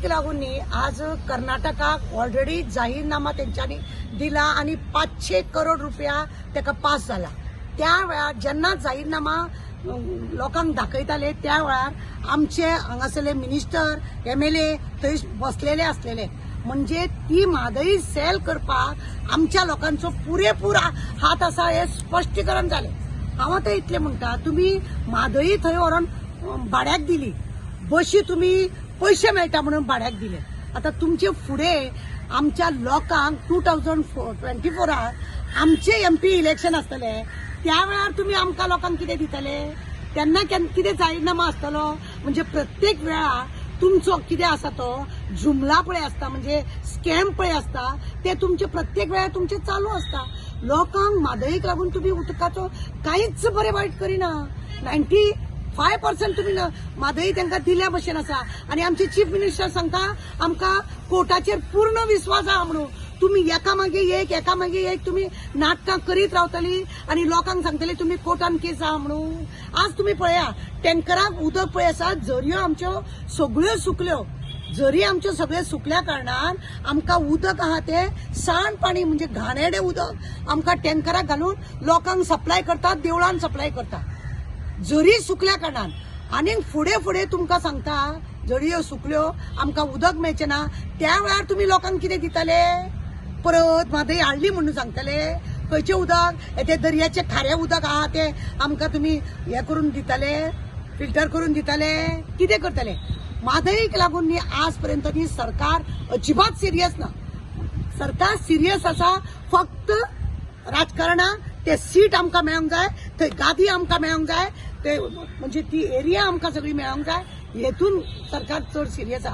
म्हादईक लागून न्ही आज कर्नाटकाक ऑलरेडी जाहीरनामा तेंच्यांनी दिला आनी 500 करोड रुपया तेका पास जाला. त्या वेळार जेन्ना जाहीरनामा लोकांक दाखयताले, त्या वेळार आमचे हांगासरले मिनिस्टर, एमएलए थंय बसलेले आसलेले. म्हणजे ती म्हादई सेल करपाक आमच्या लोकांचो पुरेपूर हात आसा हें स्पश्टीकरण जालें. हांव आतां इतलें म्हणटा, तुमी म्हादई थंय व्हरोन भाड्याक दिली, बशी तुमी पयशे मेळटा म्हणून भाड्याक दिले. आतां तुमचे फुडें आमच्या लोकांक 2024राक आमचे एमपी इलेक्शन आसतले, त्या वेळार तुमी आमकां लोकांक कितें दितले? तेन्ना कितें जाहीरनामा आसतलो? म्हणजे प्रत्येक वेळा तुमचो कितें आसा तो जुमला पळय आसता, म्हणजे स्कॅम पळय आसता, ते तुमचे प्रत्येक वेळार तुमचे चालू आसता. लोकांक म्हादईक लागून तुमी उदकाचो कांयच बरें वायट करिना. 95% तुमी म्हादई तांकां दिल्या भशेन आसा. आनी आमचे चीफ मिनिस्टर सांगता, आमकां कोर्टाचेर पूर्ण विस्वास आहा म्हणून. तुमी एका मागे एक, एका मागे एक तुमी नाटकां करीत रावतली आनी लोकांक सांगतली तुमी कोर्टान केस आहा म्हणून. आज तुमी पळया, टँकराक उदक पळय आसा, झरयो आमच्यो सगळ्यो सुकल्यो. झरी आमच्यो सगळ्यो सुकल्या कारणान आमकां उदक आहा तें सांड पाणी, म्हणजे घाणेरडें उदक आमकां टँकराक घालून लोकांक सप्लाय करतात, देवळान सप्लाय करतात, झरी सुकल्या कारणान. आनीक फुडें फुडें तुमकां सांगता, झरयो सुकल्यो, आमकां उदक मेळचें ना, त्या वेळार तुमी लोकांक कितें दितले? परत म्हादई हाडली म्हणून सांगतले? खंयचें उदक ते दर्याचें खारें उदक आहा तें आमकां तुमी हें करून दितले, फिल्टर करून दितले, कितें करतले? म्हादईक लागून न्ही आज पर्यंत न्ही सरकार अजिबात सिरियस ना. सरकार सिरियस आसा फक्त राजकारणाक. ते सीट आमकां मेळोंक जाय, थंय गादी आमकां मेळोंक जाय, ते म्हणजे ती एरिया आमकां सगळी मेळोंक जाय, हेतून सरकार चड सिरियस आहा.